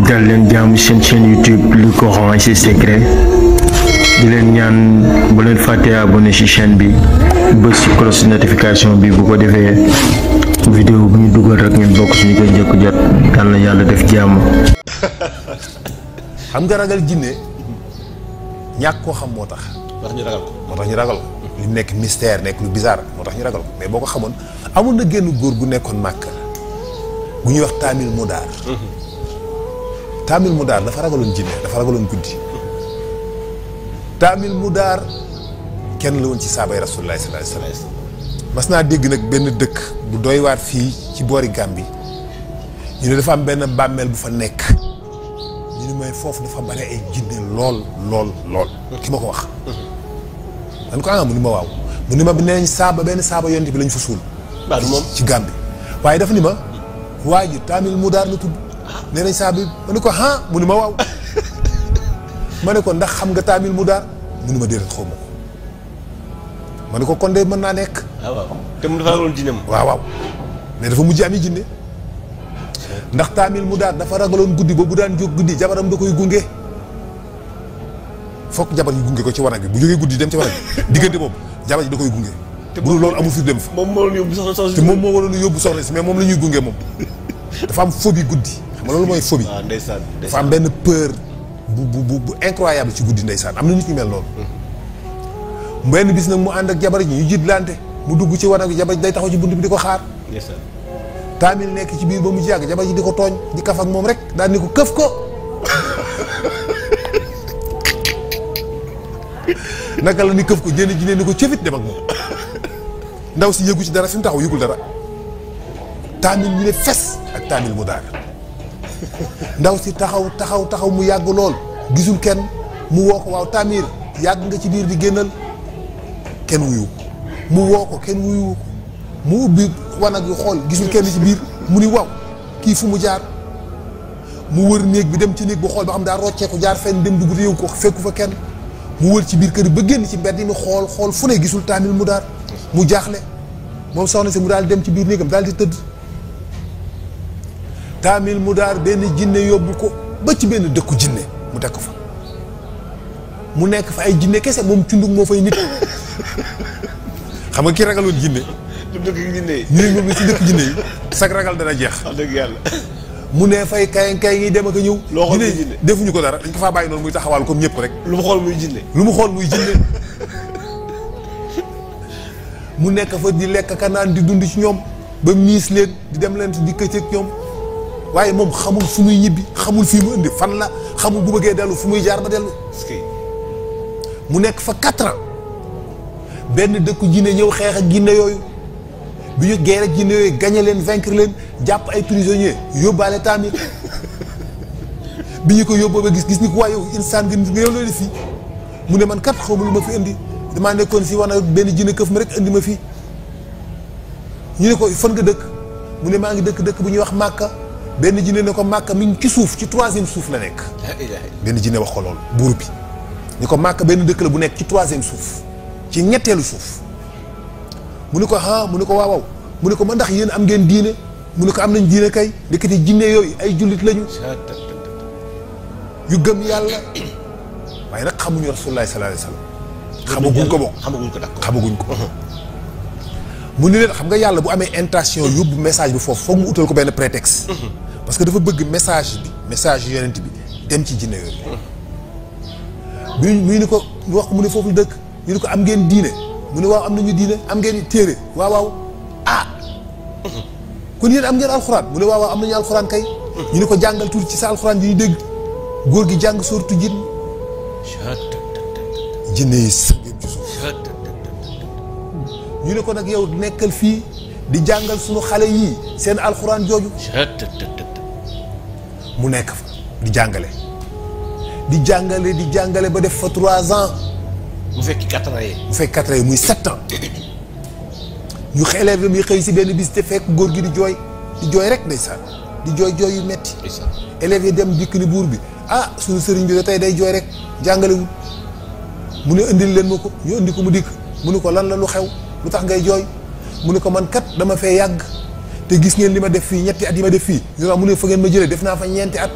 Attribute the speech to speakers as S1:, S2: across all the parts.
S1: dal leen jaamu seen chaîne YouTube Le Coran et ses secrets di leen ñaan bu leen fàtte abonné ci chaîne bi bës ci cloche de notification bi bu ko defee vidéo bu ñu dugal rek ngeen bokk suñu koy njëkk jot yal na yàlla def jàmm.
S2: xam nga ragal jinne ñàkk koo xam moo tax.
S3: moo tax ñu ragal ko.
S2: moo tax ñu ragal ko. li nekk mystère nekk lu bizarre moo tax ñu ragal ko mais boo ko xamoon amul na génn góor gu nekkoon màkk bu ñuy wax Taamil Mudaar. Taamil Mudaar dafa ragaloon jinne dafa ragaloon guddi. Taamil Mudaar kenn la woon ci saabay Rasulullah sallallahu alayhi wasallam. mas naa dégg nag benn dëkk bu doy waar fii ci boori Gàmbi ñu ne dafa am benn bàmmeel bu fa nekk ñu ne may foofu dafa bare ay jinne lool ki ma ko wax. man ko mu ni ma waaw mu ni ma nee nañ saaba benn saaba yonent bi lañ fa suul.
S3: waaw du moom
S2: ci Gàmbi waaye dafa ni ma waa ji Taamil Mudaar la tudd. nee nañ saaba bi ma ne ko mu ni ma waaw. ma ne ko ndax xam nga Taamil Mudaar mu ni ma déedéet xaw ma ko. ma ne ko kon de mën naa nekk.
S3: waaw te mu dafa ragaloon jinne moom.
S2: waaw mais dafa mujj ami jinne ndax Taamil Mudaar dafa ragaloon guddi ba bu daan jóg guddi jabaram da koy gunge. fokk jabar yi gunge ko ci wanag bi bu jógee guddi dem ci wanag bi diggante boobu jabar yi da koy gunge. te bu loolu amul fi dem fa.
S3: moom moo waroon yóbbu soxna si.
S2: te moom moo waroon yóbbu soxna si mais moom la ñuy gunge moom. dafa am phobie guddi xam nga loolu mooy phobie.
S3: waaw ndeysaan
S2: dafa am benn peur bu incroyable ci guddi ndeysaan am na nit ñu mel noonu. benn bis nag mu ànd ak jabar ji ñu jiitlante mu dugg ci wanag bi jabar ji day taxaw ci bunt bi di ko xaar.
S3: ndeysaan.
S2: Taamil nekk ci biir ba mu ci yàgg jabar ji di ko tooñ di kaf ak moom rek daal ni ko këf ko. naka la ni këf ko jénn ji ne ni ko cëfit dem ak moom ndaw si yëgu ci dara fi mu taxaw yëgul dara Taamil ñu ne fes ak Taamil Mudaar ndaw si taxaw mu yàgg lool gisul kenn mu woo ko waaw Taamil yàgg nga ci biir di génnal kenn wuyu mu woo ko kenn wuyu ko mu ubbi wanag yu xool gisul kenn ci biir mu ni waaw kii fu mu jaar mu wër néeg bi dem ci néeg bu xool ba xam daa rocceeku jaar fenn dem dugg réew ko fekku fa kenn mu wër ci biir kër ba génn ci mbedd mi xool fu ne gisul Taamil Mudaar mu jaaxle moom soxna si mu daal dem ci biir néegam daal di tëdd Taamil Mudaar benn jinne yóbbu ko ba ci benn dëkku jinne mu teg ko fa mu nekk fa ay jinne kese moom cundug moo fay nit xam nga ki ragaloon jinne
S3: du dëkk jinne yi.
S2: ñu ne moom la ci dëkk jinne yi sag ragal dana jeex.
S3: wax dëgg yàlla.
S2: mu ne fay kay ngi dem ak a ñëw.
S3: loo xool muy jinne
S2: defuñu ko dara dañ ko faa bàyyi noonu muy taxawal comme ñëpp rek.
S3: lu mu xool muy jinne.
S2: mu nekk fa di lekk ka naan di dund ci ñoom ba miis leen di dem leen di këcc ak ñoom waaye moom xamul fu muy ñibbi xamul fii mu indi fan la xamul bu bëggee dellu fu muy jaar ba dellu. mu nekk fa 4 ans benn dëkku jinne ñëw xeex ak jinne yooyu bi ñu geer ak jinne yooyu gañe leen vaincre leen jàpp ay prisonniers yóbbaale Taamil bi ñu ko yóbboo ba gis ni ko waaye yow insaan nga yow loolu fii mu ne man kat xaw ma lu ma fi indi damaa nekkoon fii wax na benn jinne këf ma rek indi ma fii ñu ne ko fan nga dëkk mu ne maa ngi dëkk bu ñuy wax Màkka benn jinne ne ko Màkka mi ngi ci suuf ci 3e suuf la nekk. benn jinne wax ko loolu buur bi ni ko Màkka benn dëkk la bu nekk ci 3e suuf ci ñetteelu suuf mu ne ko mu ne ko waaw mu ne ko ma ndax yéen am ngeen diine mu ne ko am nañ diine kay ndekete jinne yooyu ay jullit lañu yu gëm yàlla waaye nag xamuñu Rasulullah sallallahu alayhi wasallam xamaguñ ko bokk xamaguñ ko mu ni leen xam nga yàlla bu amee intention yóbbu message bi foofu foog mu utal ko benn prétexte parce que dafa bëgg message yonent bi dem ci jinne yooyu bi ñu ni ko wax mu ne foofu dëkk ñu ni ko am ngeen diine mu ne waaw am nañu diine am ngeen téere waaw kon yéen am ngeen alxuraan mu ne waaw am nañu alxuraan kay ñu ni ko jàngal tuuti ci sa alxuraan yi ñu dégg góor gi jàng sooratu jinn jinne yi sëngeen ci suuf ñu ne ko nag yow nekkal fii di jàngal suñu xale yii seen alxuraan jooju mu nekk fa di jàngale ba def fa 3 ans
S3: bu fekk 4 ans yi.
S2: bu fekk 4 ans yi muy 7 ans ñu élève yi xëy si benn bis te fekk góor gi di jooy rek ndeysaan di jooy yu metti élèves yi dem dikk ni buur bi suñu sëriñ bi da tey day jooy rek jàngalewul mu ne indil leen ma ko ñu indi ko mu dikk mu ne ko lan la lu xew lu tax ngay jooy mu ne ko man kat dama fee yàgg te gis ngeen li ma def fii ñetti at yi ma def fii ñu mu ne fa ngeen ma jëlee def naa fa ñeenti at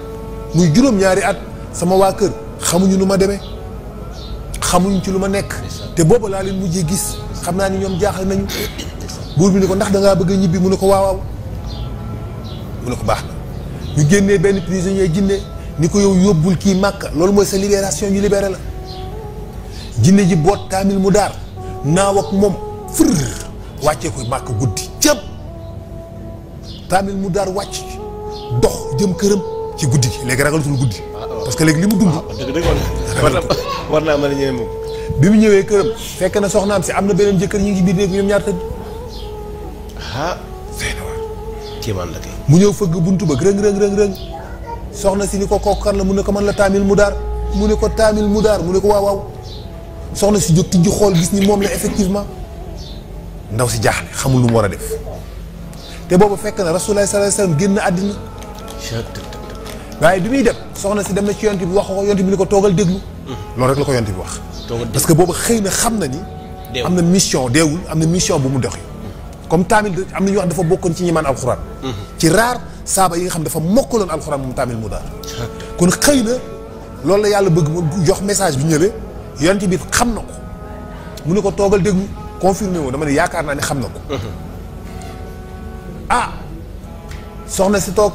S2: muy juróom-ñaari at sama waa kër xamuñu nu ma demee xamuñu ci lu ma nekk te booba laa leen mujjee gis xam naa ni ñoom jaaxle nañu buur bi ni ko ndax dangaa bëgg a ñibbi mu ne ko waaw mu ne ko baax na ñu génnee benn prisonnier jinne ni ko yow yóbbul kii Màkka loolu mooy sa libération ñu libéré la jinne ji boot Taamil Mudaar naaw ak moom fër wàccee ko Màkka guddi cëpp Taamil Mudaar wàcc dox jëm këram ci guddi gi léegi ragalatul guddi parce que léegi li mu dund
S3: war naa mën a ñëwee moom
S2: bi mu ñëwee këram fekk na soxnaam si am na beneen jëkkër ñu ngi biir néeg ñoom ñaar tëdd
S3: kéemaan la kay
S2: mu ñëw fëgg buntu ba rëng soxna si ni ko kooku kan la mu ne ko man la Taamil Mudaar mu ne ko Taamil Mudaar mu ne ko waaw soxna si jóg tijji xool gis ni moom la effectivement ndaw si jaaxle xamul lu mu war a def te boobu fekk na Rasulullah sallallahu alayhi wasallam génn àddina waaye bi muy dem soxna si dem na ci yonent bi wax ko yonent bi ni ko toogal déglu loolu rek la ko yonent bi wax parce que boobu xëy na xam na ni am na mission deewul am na mission bu mu doxi comme Taamil am na ñu wax dafa bokkoon ci ñi man alxuraan ci raar saaba yi nga xam dafa mokkaloon alxuraan moom Taamil Mudaar kon xëy na loolu la yàlla bëgg mu jox message bi ñëwee yonent bi xam na ko mu ne ko toogal déglu confirmé wu dama ne yaakaar naa ne xam na ko soxna si toog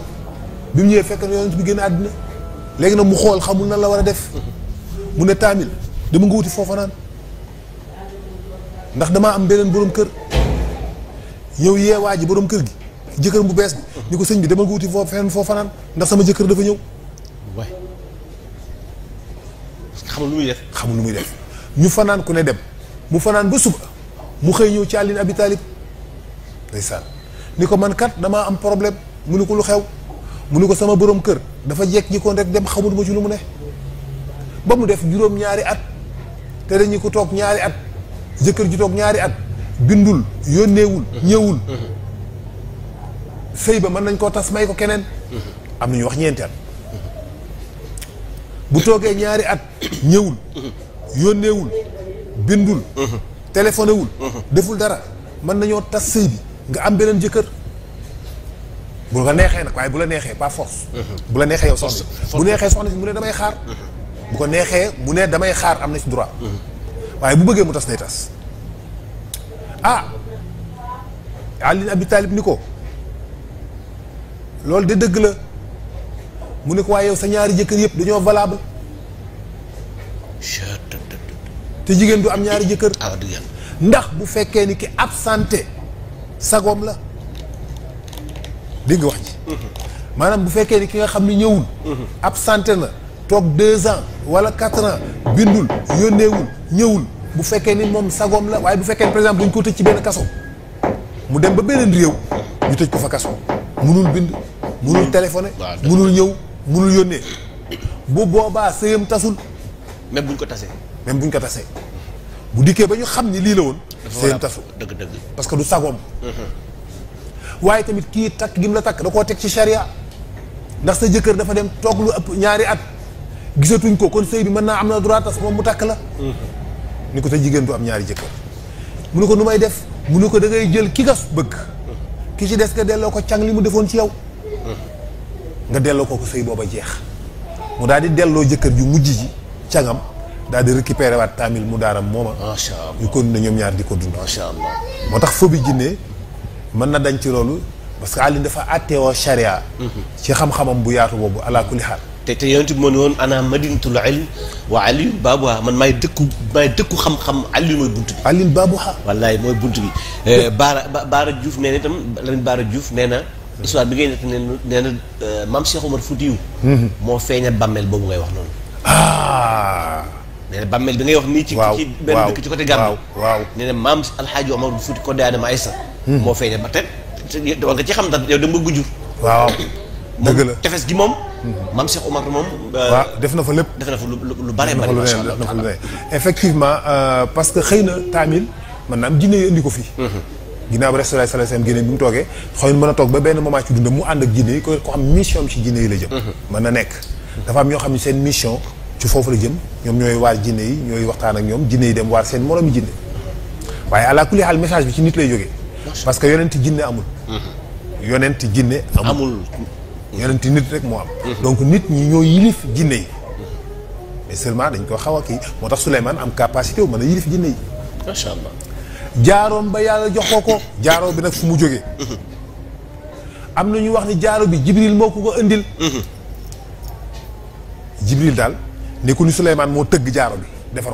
S2: bi mu ñëwee fekk na yonent bi génn àddina léegi nag mu xool xamul nan la war a def mu ne Taamil dama nga wuti foofa naan ndax damaa am beneen borom kër yow yeewaa ji borom kër gi jëkkër bu bees bi ni ko sëñ bi dama nga wuti foofu feneen foofa naan ndax sama jëkkër dafa ñëw
S3: waay xamul lu muy def
S2: xamul lu muy def ñu fanaan ku ne dem mu fanaan ba suba mu xëy ñëw ci àllin Abi Talib ndeysaan ni ko man kat damaa am problème mu ni ko lu xew mu ni ko sama borom kër dafa jekk-jikkoon rek dem xamul ma ci lu mu ne ba mu def juróom-ñaari at te dañu ko toog ñaari at jëkkër ji toog ñaari at bindul yónneewul ñëwul sëy ba mën nañ koo tas may ko keneen am na ñu wax ñeenti at bu toogee ñaari at ñëwul yónneewul bindul téléphoné wul deful dara mën nañoo tas sëy bi nga am beneen jëkkër bu la neexee nag waaye bu la neexee pas force bu la neexee yow soxna bu neexee soxna si mu ne damay xaar bu ko neexee mu ne damay xaar am na ci droit waaye bu bëggee mu tas day tas Ali Abi Talib ni ko loolu de dëgg la mu ne ko waaye yow sa ñaari jëkkër yëpp dañoo valable te jigéen du am ñaari jëkkër ndax bu fekkee ni ki absenté sagoom la dégg nga wax ji maanaam bu fekkee ni ki nga xam ne ñëwul absenté na toog 2 ans wala 4 ans bindul yónneewul ñëwul bu fekkee ni moom sagoom la waaye bu fekkee ni par exemple dañ ko tëj ci benn kaso mu dem ba beneen réew ñu tëj ko fa kaso munul bind munul téléphoné munul ñëw munul yónnee bu boobaa sëyam tasul
S3: même buñ ko tasee
S2: bu dikkee ba ñu xam ni lii la woon sëyam tasul
S3: dëgg
S2: parce que du sagoom waaye tamit kii takk gi mu la takk da koo teg ci charia ndax sa jëkkër dafa dem toog lu ëpp ñaari at gisatuñ ko kon sëy bi mën naa am na droit tas moom mu takk la ni ko te jigéen du am ñaari jëkkër mu ne ko nu may def mu ne ko da ngay jël ki nga bëgg ki ci des nga delloo ko càng li mu defoon ci yow nga delloo ko sëy booba jeex mu daal di delloo jëkkër ju mujj ji cangam daal di récupérer waat Taamil Mudaaram mooma
S3: macha allah
S2: ñu continuer ñoom ñaar di ko dund
S3: macha allah
S2: moo tax fo bi jinne mën na dañ ci loolu parce que Ali dafa àtteewoo charia ci xam-xamam bu yaatu boobu ala kulli xaal
S3: te yonent bi moo ne woon ana madinatul ilm wa aliyu baabuha man maay dëkku xam-xam aliyu mooy bunt bi
S2: aliyu baabuha
S3: wallaay mooy bunt bi Baara Diouf nee na itam Lamine Baara Diouf nee na histoire bi ngay nett nee na maam Cheikh Omar Foutiyou moo feeñal bàmmeel boobu ngay wax noonu nee na bàmmeel bi ngay wax nii ci benn dëkk ci côté Gambie
S2: waaw nee
S3: na maam Alxaaji Omar Fouti ko daanama Aysa moo feeñal ba tey war nga ci xam ndax yow dem ba gujur
S2: waaw dëgg la
S3: tefes gi moom maam Cheikh Omar moom
S2: waaw def na fa lépp
S3: def na fa lu bare bare macha allah
S2: def na fa lu ne effectivement parce que xëy na Taamil man naam jinne yi indi ko fii ginnaaw ba Rasulullah sallallahu alayhi wasallam génne bi mu toogee xëy na mën a toog ba benn moment ci dundam mu ànd ak jinne yi ko xam mission ci jinne yi la jëm mën na nekk dafa am ñoo xam ne seen mission ci foofu la jëm ñoom ñooy waar jinne yi ñooy waxtaan ak ñoom jinne yi dem waar seen moromi jinne waaye ala kulli xaal message bi ci nit lay jógee parce que yonent jinne amul yonent jinne amul yonent nit rek moo am. donc nit ñi ñoo yilif jinne yi. mais seulement dañ ko xaw a kii moo tax Souleymane am capacité wu mën a yilif jinne yi.
S3: macha allah.
S2: jaaroom ba yàlla jox ko jaaroo bi nag fu mu jógee. am na ñu wax ni jaaro bi Jibril moo ko indil. Jibril daal ne ko ni Souleymane moo tëgg jaaro bi defar ko.